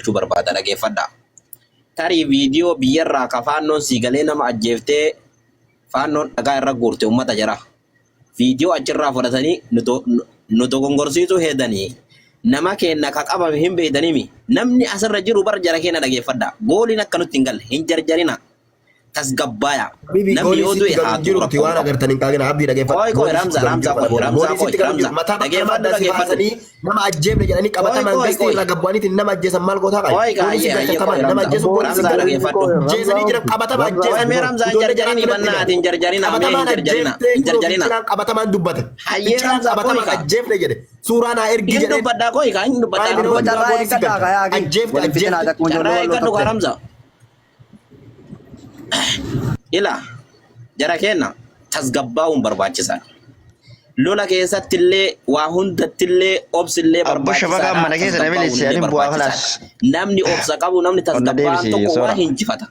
jechuu barbaada dhageeffadhaa. Tarii viidiyoo biyyarraa ka faannoon sii galee nama ajjeeftee faannoon dhagaa irra guurte ummata jara. Viidiyoo achirraa fudhatanii nu dogongorsiisuu hedanii nama keenna ka qabame hin beeytanimi. Namni asirra jiru bar jara keenya dhageeffadhaa. Gooliin akka nutti hin galle hin jarjarina. Tasgabbaaya. Habibi Namni goolii yoo sitti du'e galu haa hin du'u jiru nuti rakkoon waan qabu. agartan hin qaagina abdii dhageeffadhu. Qoy qoy Goolii Ramza sitti galu hin Ramza jiru kana qoy booda. Ramza Goolii qoy sitti galu hin Ramza jiru. Mataa bakka nama dhageeffadhu addaa si dhageeffadhu. baasanii nama ajjeefne jedhanii Qoy qabatamaan qoy gastii qoy. irraa gabbu'aniitiin nama ajjeesan maal gootaa qaali? Qoy Goolii si kaayyee galcha hayyee qoy tamaan nama Ramza. ajjeesu goolii si Ramza galu. dhageeffadhu. Ajjeesanii jiran qabatama Qoy ajjeesan. mee Ramza hin Ijoollee jaraa jarjarini akkanatti bannaa hime. ati hin jarjarina mee hin Qabatamaan jarjarina ajjeeftee hin kunoo jarjarina. finciraan qabatamaan dubbate. Hayyee Finciraan Ramza qoy qabatamaan kaa. ajjeefne jedhe. Suuraa naa ergi Hin jedheen. dubbadhaa qoy kaa hin dubbadhaa Maal hin inni Abbo wanti dubbadhaa. carraa goolii si eeggadhaa galcha. kaa yaaqii. Ajjeefte Waliin fixinaa ajjeefte. akkuma ijoollee Carraa walloo eeggadhu kaa tapte. Ramza. Ila jara keenna tasgabbaa'uun barbaachisaadha. Lola keessatti illee waa hundatti illee obsi illee Abbo Shafakaan barbaachisaadha. mana keessa na Tasgabbaa'uun bilisi illee ani bu'aa barbaachisaadha. kalaas. Namni obsa qabu namni Ol na tasgabbaa'aan deebisi tokko waa soora. hinjifata.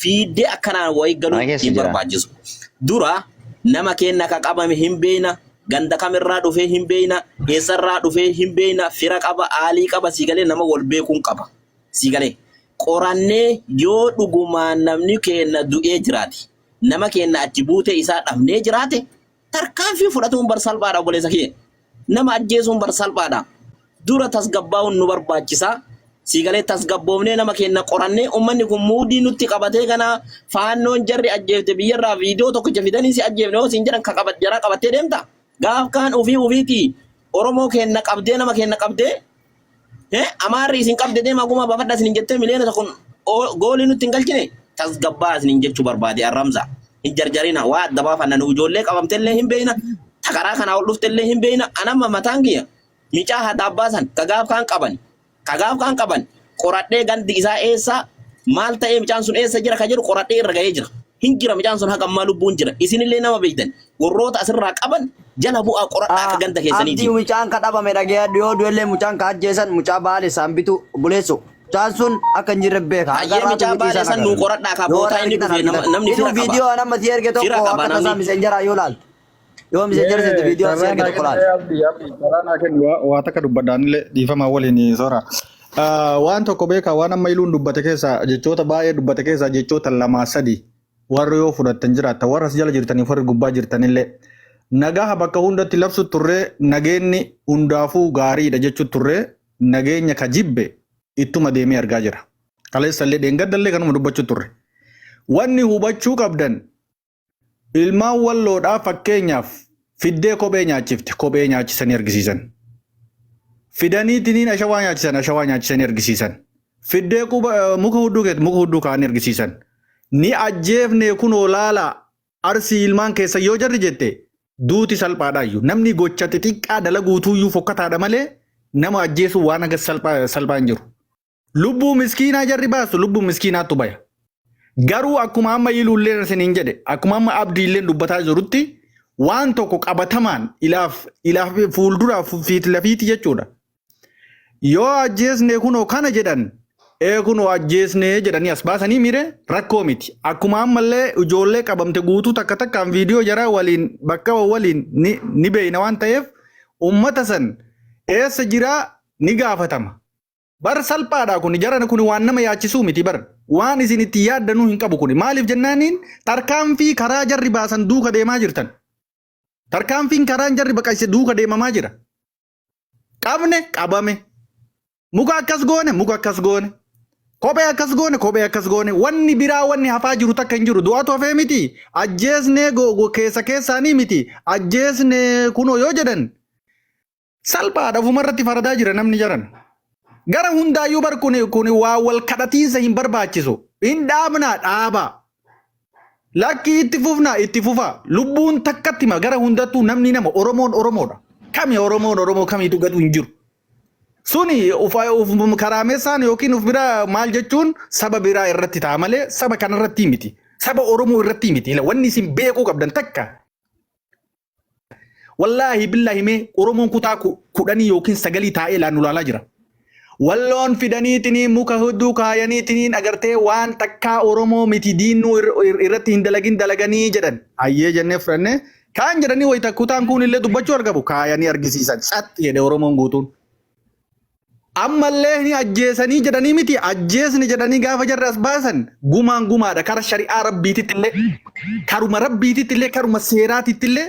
Fiiddee akkanaan wayii Mana galuun keessa hin jira. barbaachisu. Dura nama keenna ka qabame hin beeyna, ganda kamirraa dhufee hin beeyna, eessarraa dhufee hin beeyna, fira qaba, aalii qaba, sii galee nama wal beekuun qaba. Sii galee. Qorannee yoo dhugumaan namni keenna du'ee jiraate, nama keenna achi buutee isaa dhabnee jiraate, tarkaanfii fudhatuun bar salphaadha obboleessa kiyya. Nama ajjeesuun bar salphaadha. Dura tasgabbaa'uun nu barbaachisa. Sii galee tasgabboofnee nama keenna qorannee ummanni kun muudii nutti qabatee kana faannoon jarri ajjeefte biyyarraa viidiyoo tokkicha fidanii si ajjeefne yoo siin jedhan ka qabat jaraa qabattee deemta. Gaaf kaan ufii ufiitii Oromoo keenna qabdee nama keenna qabdee Amaarri isin qabde deemaa gumaa baafadhaa isinin jettee miliyoona 1 goolii nutti hin galchine tasgabbaa isinin jechuu barbaade arramza. Hin jarjarina waa adda baafanna nu ijoollee qabamtellee hin beeyna ta karaa kanaa ol dhuftellee hin beeyna anamma mataan kiyya micaa hadaabbaa san ka gaaf kaan qaban ka gaaf kaan qaban qoradhee gandi isaa eessa maal ta'ee micaan sun eessa jira ka jedhu qoradhee irra ga'ee jira. Hin jira micaan sun haga ammaa lubbuun jira. Isinillee nama beeytan warroota asirraa qaban jala bu'aa qoradhaa akka ganda keessaniiti. Abdii mucaan ka dhabame dhageeyadhu yoo du'ellee mucaan ka ajjeesan mucaa baale isaan bitu obboleesso. Mucaan sun akka hin jirre beeka. Haga Hayyee har'aatu micaa mixii baale isaan san nuu agarre. qoradhaa ka Yoo warra bootaa inni argitan dhufe argitan. namni Inuu fira qaba. viidiyoo an amma si erge Fira tokko qaba akka tasaa namni. miseenjaraa yoo laalte. Yoo miseenjara seente Mee viidiyoo si carraa erge naa tokko kenni laali. abdii abdii carraa naa kenni waa waa takka dubbadhaanillee dhiifama waliin soora. Waan tokko beekaa waan amma iluun dubbate keessaa jechoota baay'ee dubbate keessaa jechoota lamaa sadi warri yoo fudhattan jiraatta warra as jala jirtaniif warri gubbaa jirtanillee nagaha bakka hundatti labsu turree nageenni hundaafuu gaariidha jechuu turree nageenya ka jibbe ittuma deemee argaa jira. Kaleessallee dheengaddallee kanuma dubbachuu turre. Wanni hubachuu qabdan Ilmaan walloodhaa fakkeenyaaf fiddee kophee nyaachifte kophee nyaachisanii argisiisan. Fidaniitiniin ashawaa nyaachisan ashawaa nyaachisanii argisiisan. Fiddee quba muka hudduu keetti muka hudduu kaa'anii argisiisan. Ni ajjeefne kunoo laalaa arsii ilmaan keessa yoo jarri jette duuti salphaadhaayyu. Namni gocha xixiqqaa dalaguutuuyyuu fokkataadha malee nama ajjeesuun waan hagas salphaa salphaa hin jiru. Lubbuu miskiinaa jarri baastu lubbuu miskiinaattu baya. Garuu akkuma amma iluulleen isiniin jedhe akkuma amma abdiilleen dubbataa jirutti waan tokko qabatamaan ilaaf ilaaf fuulduraaf fiit lafiiti jechuudha. Yoo ajjeesne kunoo kana jedhan ee kunoo ajjeesne jedhanii as baasanii mire rakkoo miti. Akkuma ammallee ijoollee qabamte guutuu takka takkaan viidiyoo jaraa waliin bakka waliin ni, ni beeyna waan ta'eef ummata san eessa jiraa ni gaafatama. Bar salphaadha kuni jarana kuni waan nama yaachisuu miti bar waan isin itti yaaddanuu hin qabu kuni maaliif jennaaniin tarkaanfii karaa jarri baasan duuka deemaa jirtan tarkaanfiin karaan jarri baqayse duuka deemamaa jira qabne qabame muka akkas goone muka akkas goone kophee akkas goone kophee akkas goone wanni biraa wanni hafaa jiru takka hin jiru du'atu hafee miti ajjeesnee keessa keessaanii miti ajjeesnee kunoo yoo jedhan Salphaadha ofumarratti faradaa jira namni jaran. Gara hundaayyuu bar kuni kuni waa wal kadhatiinsa hin barbaachisu. Hin dhaabnaa dhaabaa. Lakkii itti fufnaa itti fufaa. Lubbuun takkatti hima gara hundattuu namni nama Oromoon Oromoodha. Kami Oromoon Oromoo kamiitu gadu hin jiru. Suni ufa- uf karaamessaan yookiin uf bira maal jechuun saba biraa irratti ta'a malee saba kanarratti miti. Saba Oromoo irratti miti. Wanni isin beekuu qabdan takka Wallaahi billaahi mee Oromoon kutaa 10 yookiin 9 taa'ee laan ulaalaa jira. Walloon fidaniitiniin muka hudduu kaayaniitiniin agartee waan takkaa Oromoo miti diinnuu irratti hin dalagin dalaganii jedhan. Hayyee jennee fudhannee kaan jedhanii wayita kutaan kuun illee dubbachuu argamu kaayanii argisiisan. Cat jedhe Oromoon guutuun. Ammallee ni ajjeesanii jedhanii miti ajjeesni jedhanii gaafa jarri as baasan gumaan gumaadha kara shari'aa rabbiititti illee karuma rabbiititti illee karuma seeraatitti illee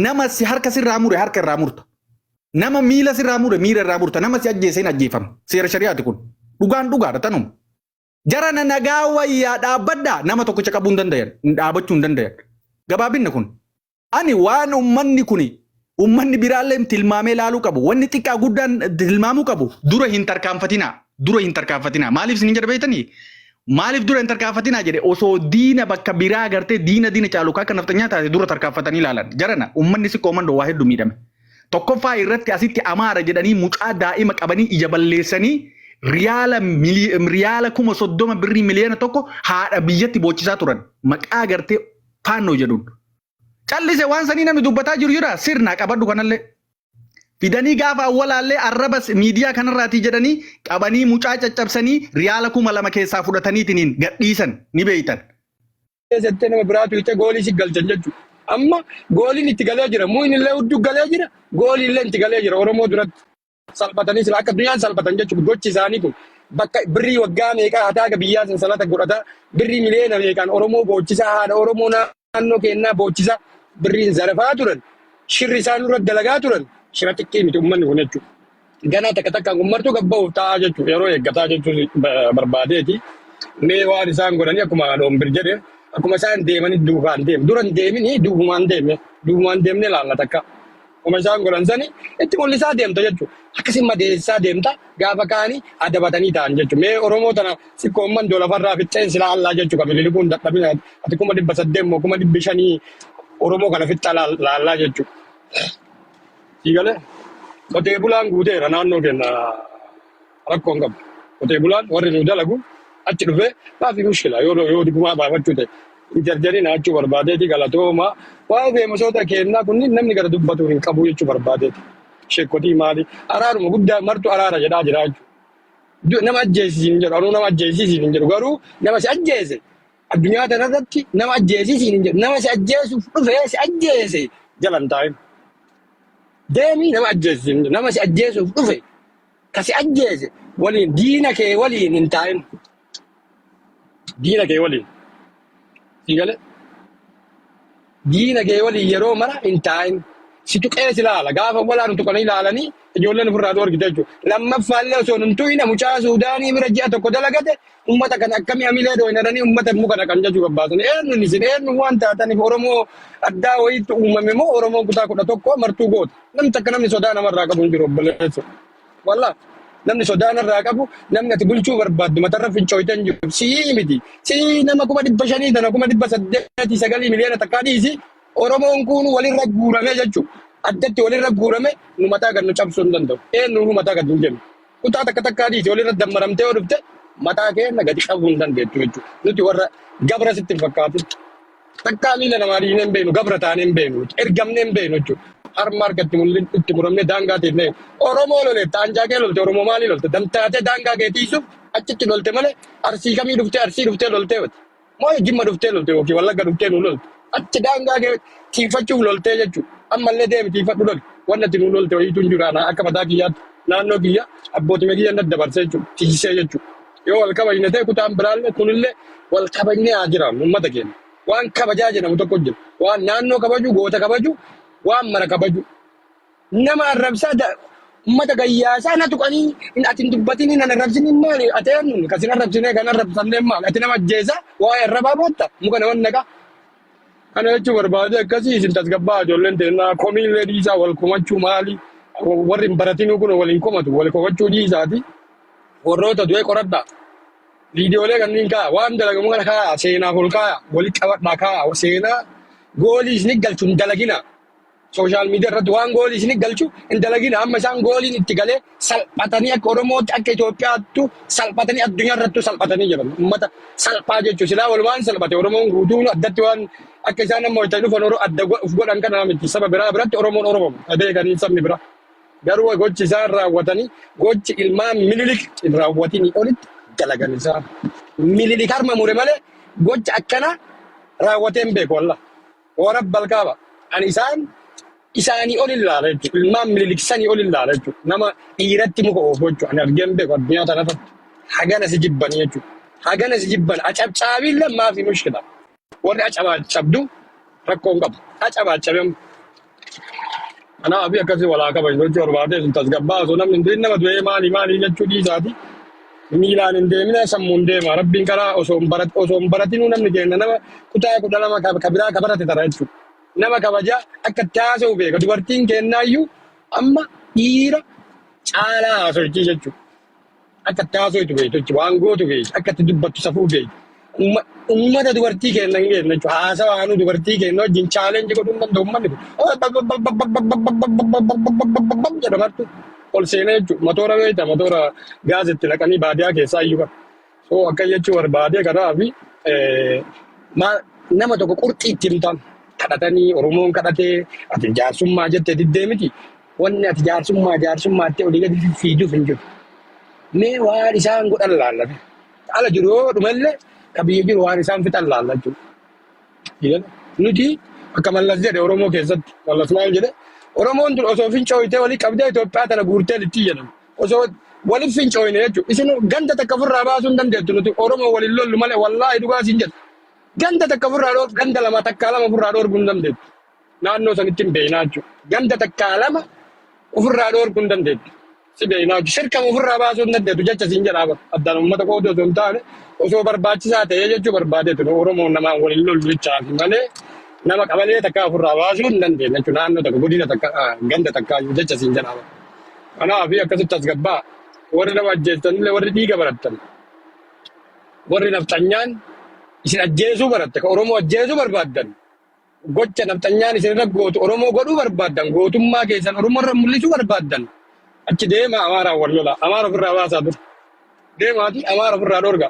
nama si harka sirraa mure harka irraa murta. Nama miila sirraa mure miila irraa murta. Nama si ajjeese hin ajjeefama. Seera shari'aati kun. Dhugaan dhugaadha tanuma. Jara na nagaa wayyaa dhaabbadhaa nama tokkicha qabuu hin dandayan. Dhaabachuu hin dandayan. Gabaabinni kun. Ani waan ummanni kuni ummanni biraallee tilmaamee laaluu qabu. Wanni xiqqaa guddaan tilmaamuu qabu dura hin tarkaanfatinaa. Dura hin tarkaanfatinaa. Maaliif isin jedha beektanii? Maaliif dura hin tarkaanfatinaa jedhe osoo diina bakka biraa gartee diina diina caalu akka nafxanyaa taate dura tarkaanfatanii ilaalan. Jarana ummanni siqqoo mandoo waa hedduu miidhame. Tokkoffaa irratti asitti Amaara jedhanii mucaa daa'ima qabanii ija balleessanii riyaala riyaala 30,000 birrii 1 miliyoona haadha biyyatti boochisaa turan. Maqaa gartee faannoo jedhuun. Callise waan sanii namni dubbataa jiru jira sirnaa qabadhu kanallee. Fidanii gaafa awwalaallee arraba miidiyaa kanarraatii jedhanii qabanii mucaa caccabsanii riyaala 2,000 keessaa fudhataniitiniin gadhiisan ni beeytan. Keessatti nama biraatu hiite goolii si galchan jechuudha. Amma gooliin itti galee jira. Muun illee hudduu galee jira. Gooliin illee itti galee jira Oromoo duratti. Salphatanii sila akka addunyaan salphatan jechuudha. Gochi isaanii kun bakka birrii waggaa meeqaa hataa biyyaa sansalata godhataa birrii miliyoona meeqaan Oromoo boochisaa haadha Oromoo naannoo kennaa boochisaa birriin zarafaa turan. Shirri isaan irratti dalagaa turan shira xiqqii miti uummanni kun jechuudha. Ganaa takka takkaan kun martuu gabba'uuf taa'aa jechuudha. Yeroo eeggataa jechuun barbaadeeti. Mee waan isaan godhanii akkuma dhoombir jedhe akkuma isaan deemanii duukaan deemu. Dura hin deemini duubumaan deemne. Duubumaan deemnee laalla takka. Akkuma isaan godhan sani itti mul'isaa deemta jechuudha. Akkasii madeessaa deemta gaafa kaanii adabatanii ta'an jechuudha. Mee Oromoo tana sikkoo mandoo lafarraa fixxeen silaa allaa jechuudha. Mililikuun dadhabina ati 800,000 moo 500,000 Oromoo kana fixxa laallaa jechuudha. Siigalee qotee bulaan guuteera naannoo keenya rakkoo hin qabu. Qotee bulaan warri nu dalagu achi dhufee maafi mushkila yoo yoo gumaa baafachuu ta'e hin jarjarina jechuu barbaadeeti galatooma. Waa'ee feemasoota kennaa kunniin namni gara dubbatu hin qabu jechuu barbaadeeti. Sheekotii maali araaruma guddaa martu araara jedhaa jira jechuudha. Nama ajjeesisiin hin jedhu anuu nama ajjeesisiin hin jedhu garuu nama si ajjeese addunyaa tanarratti nama ajjeesisiin hin jedhu nama si ajjeesuuf dhufee si ajjeese jalan taa'in. Deemii nama ajjeesisiin hin jedhu nama si ajjeesuuf dhufe ka si ajjeese waliin diina kee waliin hin taa'in. Diina kee waliin. Si galee? Diina kee waliin yeroo mara hin taa'in. Si tuqee si laala. Gaafa walaanu tuqanii ilaalanii ijoolleen ofirraa dhoorgite jechuudha. Lammaffaallee osoo hin tuqina mucaa Suudaanii bira ji'a tokko dalagate ummata kana akkamii hamilee dhoyinadhanii ummata muka dhaqan jechuu babbaasanii. Eenyuun isin eenyu waan taataniif Oromoo addaa wayiitti uumame moo Oromoo kutaa 11 martuu goota. Namni takka namni sodaa namarraa qabu hin jiru obboleessa. Wallah namni sodaa narraa qabu namni ati bulchuu barbaaddu matarra fincooyte hin jiru. Sii miti. Sii nama 500,000 tana 809,000 miliyoona takkaa dhiisi. Oromoon kun walirra guurame jechuudha. Addatti walirra guurame nu mataa gad nu cabsuu hin danda'u. Eenyu nu mataa gad hin jennu. Kutaa takka takkaa dhiisi walirra dammaramtee yoo dhufte mataa keenya gadi qabuu hin dandeettu jechuudha. Nuti warra gabra sitti hin fakkaatin. Takkaa miila namaa dhiinee hin beeknu, gabra taanee hin beeknu, ergamnee hin beeknu jechuudha. Harma harka itti mul'in itti muramnee daangaa teennee Oromoo lolee taanjaa kee lolte Oromoo maalii lolte damtaatee daangaa kee tiisuuf achitti lolte malee Arsii kamii dhuftee Arsii dhuftee loltee miti. Moo Jimma dhuftee lolte yookiin Wallagga dhuftee nu lolte. Achi daangaa kee tiifachuuf loltee jechuudha. Ammallee deemi tiifadhu loli. Wanni ati nu lolte wayiitu hin jiru ana akka mataa kiyyaatti naannoo kiyya abbootii kiyya na dabarsee jechuudha. Tiisee jechuudha. Yoo wal kabajne ta'e kutaan biraallee kunillee wal kabajnee haa jiraannu uummata keenya. Waan kabajaa jedhamu tokko jira. Waan naannoo kabaju, goota kabaju, waan mara kabaju. Nama arrabsaa uummata gayyaasaa na tuqanii ati hin dubbatin hin arrabsini maali ati eenyuun kasin arrabsinee kan arrabsamnee maali ati nama ajjeesaa waa'ee arrabaa bootta muka nama naqa. Kana jechuun barbaade akkasii isin tasgabbaa ijoolleen teennaa komiillee dhiisaa wal komachuu maali warri hin baratinuu kun waliin komatu wal komachuu dhiisaati warroota du'ee qoradhaa. Viidiyoolee kanneen kaa'a waan dalagamu kana kaa'a seenaaf ol kaa'a walitti qabadhaa kaa'a seenaa goolii isin galchu hin dalagina. Social media irratti waan goolii isin galchu hin dalagina. Amma isaan gooliin itti galee salphatanii akka Oromootti akka Itoophiyaattu salphatanii addunyaa irrattuu salphatanii jiran. Uummata salphaa jechuun silaa walumaan salphate Oromoon guutuun addatti waan akka isaan amma wayita dhufan adda of godhan kana miti saba biraa biratti Oromoon Oromoo beekanii sabni biraa. Garuu gochi isaan raawwatanii gochi ilmaan Minilik hin raawwatinii olitti dalagan isaan. Minilik harma mure malee gocha akkanaa raawwatee hin beeku wallah. Warra balkaaba. Ani isaan Isaanii ol ilaala jechuudha. Ilmaan Minilik sanii ol ilaala jechuudha. Nama dhiiratti muka oofu jechuudha. Ani argee hin beeku addunyaa tana irratti. Hagana si jibbanii jechuudha. Hagana si jibban. Acabcaabiin lammaa fi mushkila. Warri acabaacabdu rakkoo hin qabu. Acabaacabem. Kanaaf akkasii walaa kabajnu jechuu barbaadee sun tasgabbaa osoo namni hin du'in nama du'ee maali maali jechuu dhiisaati. Miilaan hin deemina sammuun deema. Rabbiin karaa osoo hin barat osoo hin baratinuu namni keenya nama kutaa 12 ka biraa ka barate tara jechuudha. Nama kabajaa akka itti haasa'u beeka. Dubartiin keennaayyuu amma dhiira caalaa haasofti jechuudha. Akka itti haasoytu beektu jechuudha. Waan gootu beektu. Akka itti dubbattu safuu beektu. Ummata dubartii keenya hin geenne jechuudha. Haasawa anuu dubartii keenya wajjin chaalenji godhuu hin danda'u uummanni kun. Jedha martu ol seenee jechuudha. Matoora beekta matoora gaazitti naqanii baadiyaa keessaa iyyuu qaba. So akka jechuu barbaadee kanaaf nama tokko qurxii itti himtan kadhatanii Oromoon kadhatee ati jaarsummaa jettee diddee miti. Wanni ati jaarsummaa jaarsummaa jettee olii gadi fiiduuf hin jiru. Mee waan isaan godhan laallame. Ala jiru yoo dhumellee ka biyya jiru waan isaan fixan laalla jechuudha. Nuti akka Mallas jedhe Oromoo keessatti Mallas maal jedhe Oromoon tun osoo fincooyitee walii qabdee Itoophiyaa tana guurtee litti jedhama. Osoo waliif fincooyine jechuudha. Isin ganda takka ofirraa baasuu hin dandeettu nuti Oromoo waliin lollu malee wallaahi dhugaa siin jedha. Ganda takka ofirraa dhoor ganda lama takkaa lama ofirraa dhoorguu hin dandeettu. Naannoo sanitti hin beeknaa jechuudha. Ganda takkaa lama ofirraa dhoorguu hin dandeettu. Si beeknaa jechuudha. Shirkama ofirraa baasuu hin dandeettu jecha siin jedhaa bara. Addaan uummata qooduu osoo hin taane osoo barbaachisaa ta'ee jechuu barbaadeetu nu Oromoon namaan waliin lollu jechaafi malee nama qabalee takkaa ofirraa baasuu hin dandeenye jechuudha. Naannoo takka godina takka ganda takkaa jecha siin jedhaa bara. Kanaaf akkasitti tasgabbaa warri nama ajjeestanillee warri dhiiga barattan warri nafxanyaan isin ajjeesuu baratte ka Oromoo ajjeesuu barbaaddan gocha nafxanyaan isin irra gootu Oromoo godhuu barbaaddan gootummaa keessan Oromoo irra mul'isuu barbaaddan achi deema Amaaraan wal lola Amaara ofirraa baasaa dura deemaati Amaara ofirraa dhorga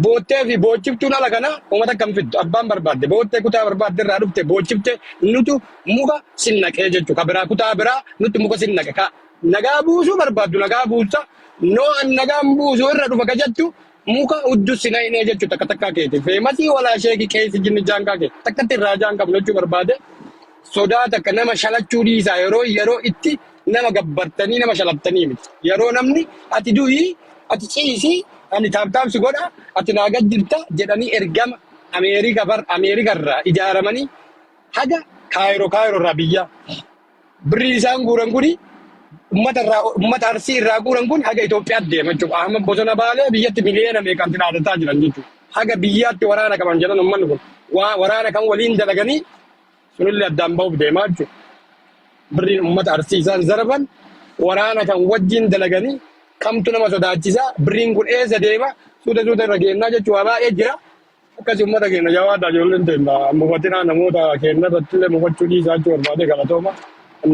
boottee fi boochiftuun ala kana uummata akkam fiddu abbaan barbaadde boottee kutaa barbaadde irraa dhufte boochifte nutu muka sin naqee jechuudha ka biraa kutaa biraa nutti muka sin naqe ka nagaa buusuu barbaaddu nagaa buusa noo an nagaan buusu irra dhufa ka jettu Muka uddu si naynee jechu takka takkaa keeti. Feemasii walaa sheeki qeesi jinni jaankaa kee. Takkatti irraa jaan qabnu jechuu barbaade sodaa takka nama shalachuu dhiisaa yeroo yeroo itti nama gabbartanii nama shalattanii miti. Yeroo namni ati du'ii ati ciisii ani taaptaap si godha ati naa gad jirta jedhanii ergama Ameerika bar Ameerika irraa ijaaramanii haga Kaayiroo Kaayiroo irraa biyyaa Birriin isaan guuran kuni ummata irraa ummata Arsii irraa guuran kun haga Itoophiyaatti deema jechuudha. Ahmad bosona baalee biyyatti miliyoona meeqaan dhaadataa jiran jechuudha. Haga biyyaatti waraana qaban jedhan ummanni kun waa waraana kan waliin dalaganii sunillee addaan bahuuf deemaa jechuudha. Birriin ummata Arsii isaan zarban waraana kan wajjin dalaganii kamtu nama sodaachisa birriin kun eessa deema suuta suuta irra geennaa jechuudha waa baay'ee jira. Akkasi ummata keenya jabaadha ijoolleen teenya mufatinaa namoota keenya irratti illee mufachuu dhiisaa jechuu barbaade galatooma.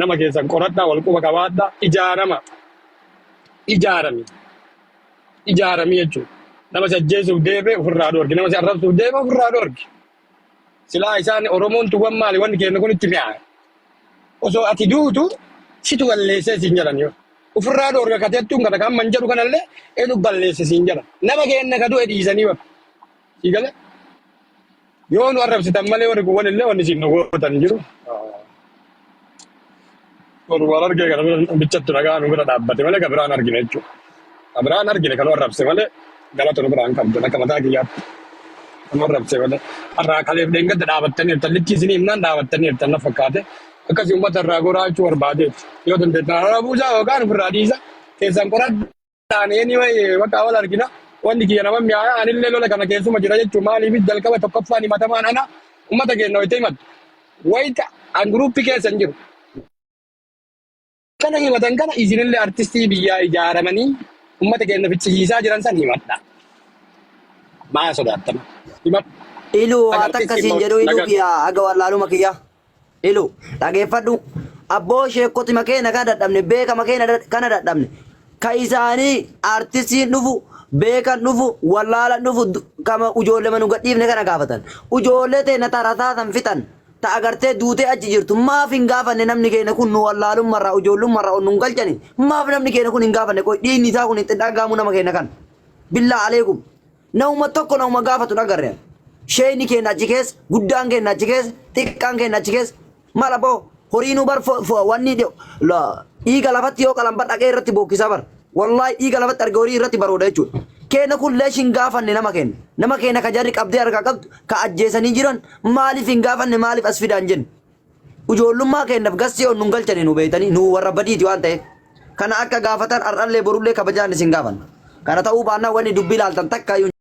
Nama keessan qoradhaa wal quba qabaadhaa ijaarama ijaarami ijaarami jechuudha. Nama si ajjeesuuf deeme ofirraa dhorki nama si arrabsuuf deeme ofirraa dhorki. Silaa isaan Oromoon tuwwan maali wanni keenya kun itti mi'aaye. Osoo ati duutu situ balleessee siin jedhan yoo. Ofirraa dhoorga kateettuun kana kan man jedhu kanallee eenyu balleesse siin jedhan. Nama keenya ka du'e dhiisanii bakka. Sii gale? Yoo nu arrabsitan malee warri kun walillee wanni isin nu gootan hin jiru. Warri wal argee kana bira bichatti nagaa nu bira dhaabbate malee ka biraan argine jechuudha. Ka biraan argine kan nu arrabse malee galata nu biraan qabdu akka mataa kiyyaatti. Kan nu arrabse malee. Har'aa kaleef dheengadda dhaabattaniirtan likkii isinii himnaan dhaabattaniirtan na fakkaate. Akkasii uummata irraa goraa jechuu barbaadeeti. Yoo dandeettan arraba buusaa yookaan ofirraa dhiisa. Keessan qoradhaa. Anyway bakka wal argina. Wanni kiyya nama mi'aaya anillee lola kana keessuma jira jechuun maaliif jalqaba tokkoffaan himatamaan ana uummata keenya wayita himattu. Wayita an guruuppii keessa hin jiru. Kana himatan kana isinillee artistii biyyaa ijaaramanii uummata keenya ficcisiisaa jiran san himadha. Maa sodaattan? Himadha. Iluu Haga waa takka artistii siin jedhu iluu nagaa. kiyya haga wallaaluma kiyya. Ilu dhageeffadhu abboo sheekoti makeena kana dadhabne beeka makeena kana dadhabne ka isaanii artistiin dhufu beekan dhufu wallaalan dhufu kama ujoollema nu gadhiifne kana gaafatan ujoollee teena tarataa san fixan ta agartee duutee achi jirtu maaf hin gaafanne namni keenya kun nu wallaalummarraa ujoollummarraa ol nun galchani maaf namni keenya kun hin gaafanne qoy dhiigni isaa kun hin dhagaamu nama keenya kan billaa aleekum Namuma tokko namuma gaafatu hin agarre. Sheeyni keenya achi keessa, guddaan keenya achi keessa, xiqqaan keenya achi keessa. Maal aboo horiinuu bar wanni dhiiga lafatti yoo qalan bar dhaqee irratti bookkisaa bar. Wallaahi dhiiga lafatti arge horii irratti barooda jechuudha. Keenya kun leesh hin gaafanne nama keenya. Nama keenya ka jarri qabdee harkaa qabdu ka ajjeesanii jiran maaliif hin gaafanne maaliif as fidaan jenne. Ijoollummaa keenyaaf gassee ol nun galchanii nu beeytanii nu warra badiiti waan ta'eef. Kana akka gaafatan har'allee borullee kabajaan isin gaafanna. Kana ta'uu baannaan wanni dubbii laaltan takka iyyuu.